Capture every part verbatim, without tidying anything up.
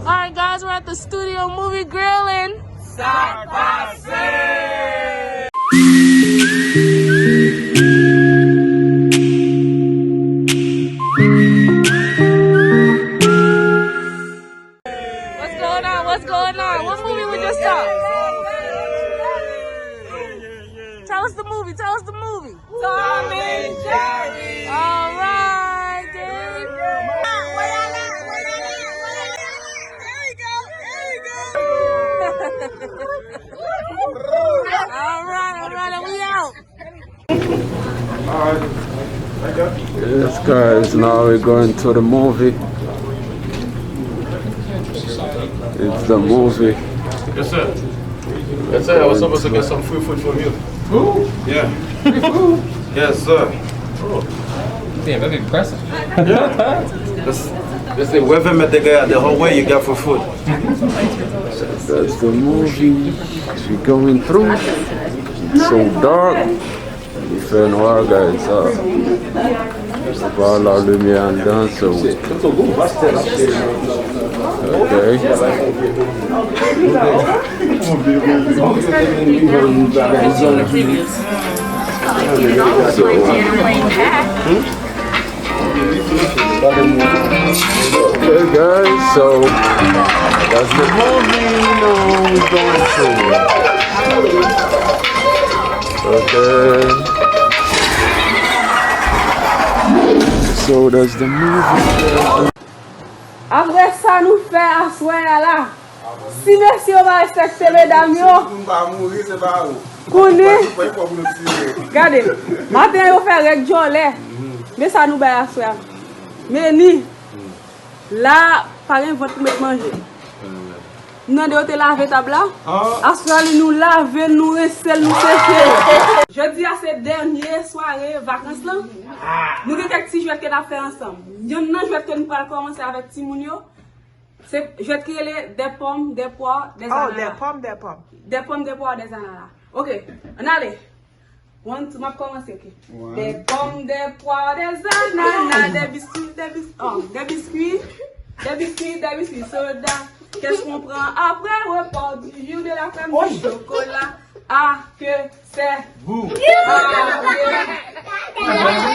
Alright, guys, we're at the studio movie grilling. Sa k pase? What's going on? What's going on? What movie we just saw? Tell us the movie. Tell us the movie. Tom and Jerry. All right, Jerry. All right, all right, and we out. Yes, guys, now we're going to the movie. It's the movie. Yes, sir. Yes, sir. I was supposed to get some free food from you. Who? Yeah. Free food? Yes, sir. Oh. Damn, that's impressive. Yeah. That's, that's the weather, man. They got the whole way you got for food. That's the movie we going through. It's so dark. Li fè nwa, guys. Ah. Se pa la limyè anndan, so. Okay. So, okay, guys, so that's the movie, you know, we going through. Okay. So that's the movie. Apre sa nou fè aswè a la. Si mesye yo pa respekte medam yo, si moun pa mouri, se pa ou. Konnen. Ou pa, ou pa pou nou tire. Gade, maten yo fè règ djòlè. Men sa nou bay aswè a. Meni. La, pa gen vant pou met manje. M tande yo te lave tab la. Aswè a li nou lave l, nou rense l, nou seche l. Jodi a se dènye sware vakans lan. Nou gen kèk ti jwèt ke n ap fè ansanm. Yonn nan jwèt ke nou pral kòmanse avèk timoun yo, se jwèt ki rele des pommes, des poires, des ananas. Oh, des pommes, des pommes. Des pommes, des poires, des ananas. Ok, ann ale. One, two, m ap kòmanse, ok. Des pommes, des poires, des ananas, des biscuits, des bis-, oh, des biscuits, des biscuits, des biscuits soda. Qu'est-ce qu'on prend après repas du jour de la crème du chocolat? Ah, que c'est vous. Ah, que...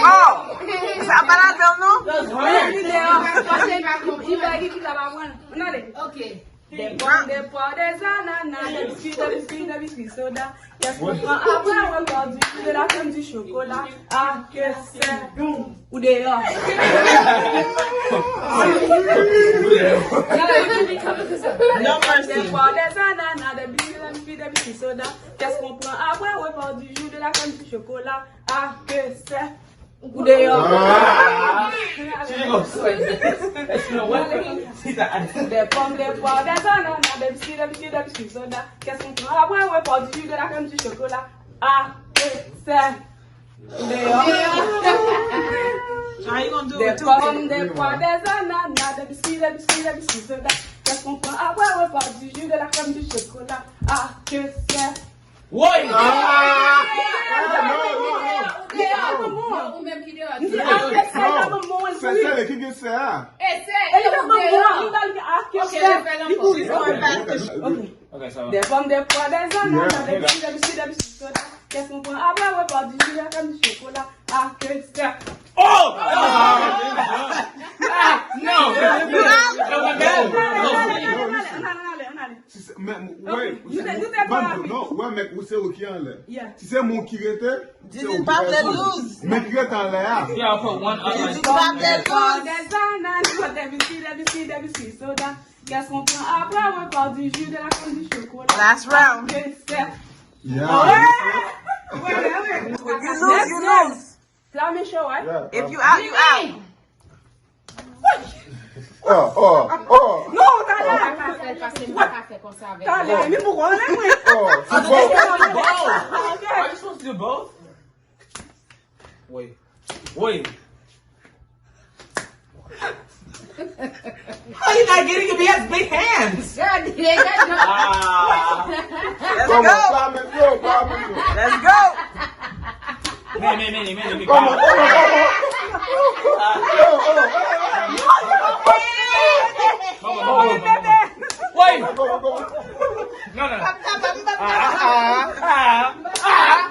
Oh! Sa pa ladan, non? Ann ale. Ok. Des pommes, des poires, des ananas, des biscuits, des biscuits, des biscuits soda. Qu'est-ce qu'on prend après repas du jour de la crème du chocolat? Ah, que c'est bon. Ou deyò. Des pommes, des poires, des ananas, des biscuits, des biscuits, des biscuits soda. Qu'est-ce qu'on prend après repas du jour de la crème du chocolat? Ah, que c'est Ou deyò. Des pommes, des poires, des ananas, des biscuits, des biscuits, des biscuits soda. Qu'est-ce qu'on prend après repas du jour de la crème du chocolat? Ah, que c'est. Ou deyò. Des pommes, des poires, des ananas, des biscuits, des biscuits, des biscuits soda. Qu'est-ce qu'on prend après repas du jour de la crème du chocolat? Ah, que c'est. Woy! Ah! Non, non, non. Ou menm ki deyò. Sè, sè, ki gen sè a? E sè, e ou deyò. Ok, je fais encore. Ok, ça va. Des pommes, des poires, des ananas, des biscuits, des biscuits, des biscuits soda. Qu'est-ce qu'on prend après repas du jour de la crème du chocolat? Ah, que c'est. Oh! Ah! Ah! Non! Si se, men, wè, si se, ban m di w, non, wè, men, ou se ou ki anlè. Si se moun ki rete, se ou ki pèdi. Men ki rete anlè a. Des ananas, des biscuits, des biscuits, des biscuits soda. Qu'est-ce qu'on prend après repas du jour de la crème du chocolat? Last round. Yeah. You lose, you lose. Flamen cho, right? If you out, you out. Oh, oh, oh. Non, talè. Talè, men pou konnen mwen. Oh, c'est bon. Are you supposed to do both? Wait. Wait. How you not getting it? He has big hands. Ah. Let's go. Let's go. Meni, meni, meni, meni. Come on, come on, come on. Come on, come on, come on. Non, non. Ah, ah, ah, ah.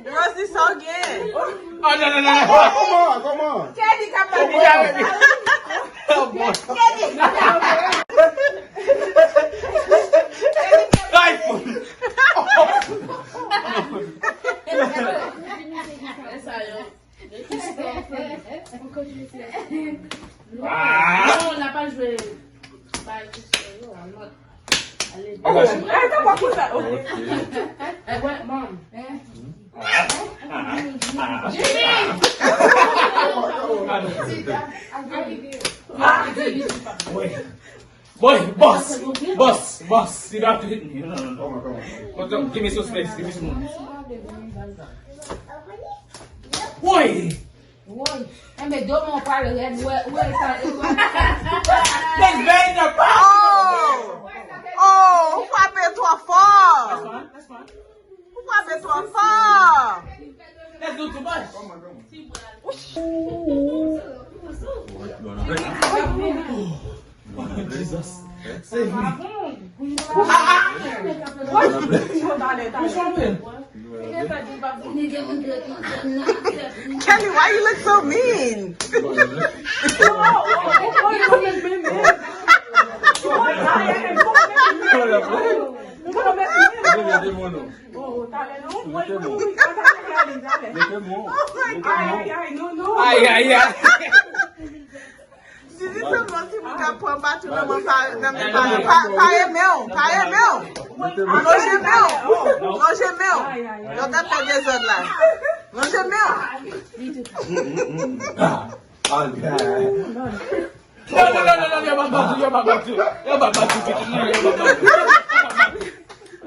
Rosie, sa w gen? Oh, non, non, non, non. Kòman, kòman? Kèdi k ap pale? Oh, boy. Kèdi? Ay, fout. Ah! Non, n ap al jwe bay kistè yo, an lòt. Oh, eh, ta pa konsa. Ok. Eh, wè, mom. Jimmy! Boy, boss, boss, boss, you don't have to hit me. No, no, no. Come on, come on. Give me some space, give me some room. Boy! Woy, enben, do mwen pral rèd, wè, wè sa. That's very the problem. Oh! Oh, ou frape twò fò. That's fine, that's fine. Ou frape twò fò. Let's do too much. Jesus, save me. Ah, ah. What? What? Kelly, why you look so mean? Oh my God. Ay, ay, ay. Zizi sanble yon timoun k ap pran baton nan men pa, nan men pa yo. Pa, pa renmen w, pa renmen w. Lonje men w, lonje men w. Yo t ap fè dezòd la. Lonje men w. Non, non, non, non, non, yo pa bat ou, yo pa bat ou, yo pa bat ou, pitit, non, yo pa bat ou, yo pa bat ou.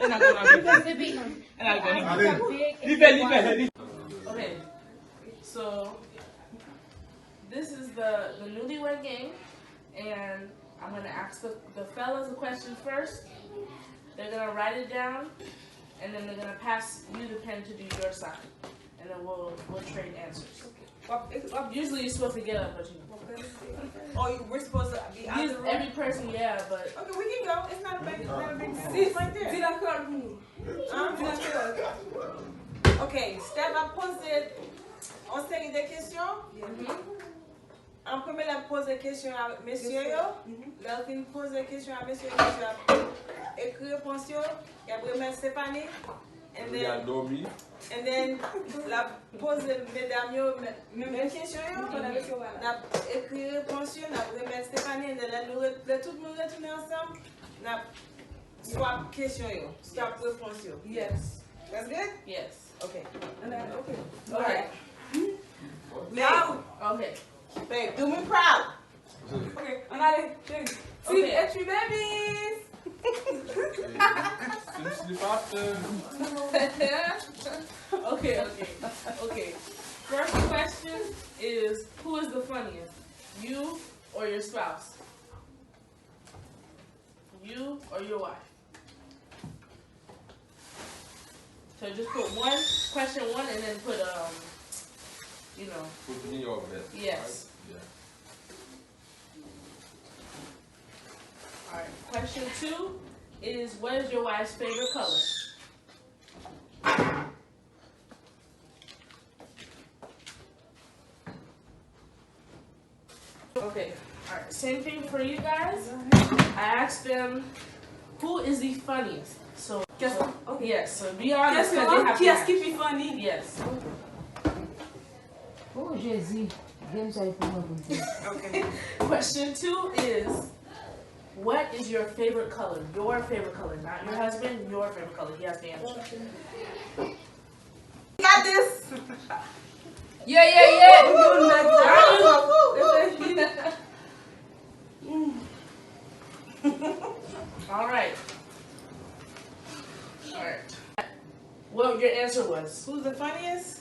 You're not gonna beat me. You're not gonna beat me. Libe, libe, libe. Okay, so this is the, the newlywed game, and I'm gonna ask the, the fellas a question first. They're gonna write it down, and then they're gonna pass you the pen to do your side, and then we'll, we'll trade answers. W ap, w ap, usually you're supposed to get up, but you know. Oh, you, we're supposed to be out of the room? Every person, yeah, but okay, we can go. It's not a big, not a big deal. It's right there. Di l ankò pou nou. Hein? Di l ankò. Ok, Steph ap poze yon seri de kesyon. An premye, l ap poze kesyon a mesye yo. Lè l fin poze kesyon a mesye yo, mesye yo ap ekri repons yo. Y ap remèt Stephanie. And then, and then, l ap poze medam yo men-, menm kesyon yo. N ap ekri repons yo, n ap remèt Stephanie. And then, lè nou re-, lè tout moun retounen ansanm, n ap swap kesyon yo, swap repons yo. Yes. That's good? Yes. Ok. Ok. Alright. Now, ok. Babe, do me proud. Ok, ann ale, cheri. Team H three babies! Team Slip After. Ok, ok, ok. First question is, who is the funniest? You or your spouse? You or your wife? So just put one, question one, and then put, um, you know. Put me or Beth, yes, right? Yeah. All right. Question two is, what is your wife's favorite color? Okay. All right. Same thing for you guys. I asked them, who is the funniest? So, yes, so be honest, 'cause they have to match. Kiyès ki pi funny? Yes. Oh, Jezi. Game sa e pou mwen pou m te. Okay. Question two is, what is your favorite color? Your favorite color, not your husband, your favorite color. He has to answer. Got this. Yeah, yeah, yeah. All right. All right. Well, your answer was. Who's the funniest?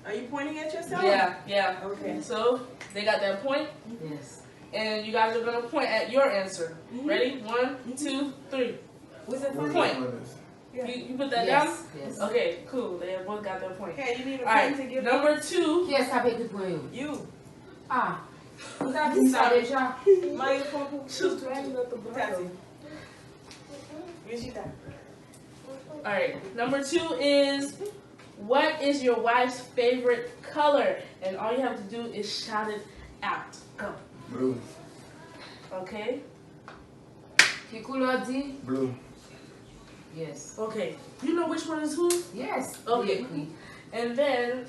Are you pointing at yourself? Yeah, yeah. Okay. So, they got that point. Yes. And you guys are gonna point at your answer. Mm-hmm. Ready? One, mm-hmm, two, three. Who's the funniest? Point. You, you put that down? Yes, yes. Okay, cool. They both got their point. Okay, you need a All pen to right, give number me? Two. Kiyès k ap ekri pou yo? You. Ah, ou ta di sa deja. Mayo pran pou. Ou ta di. Vegeta. All right, number two is, what is your wife's favorite color? And all you have to do is shout it out. Go. Blue. Okay. Ki koulè w di? Blue. Yes. Okay. You know which one is whose? Yes. Okay. Li ekri. And then,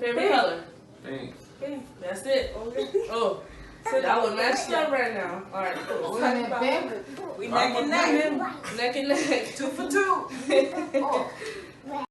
favorite color. Pink. That's it. Okay. Oh, so that one matched up right now. All right, cool. Ou renmen pink? We neck and neck. Neck and neck. Two for two. Oh.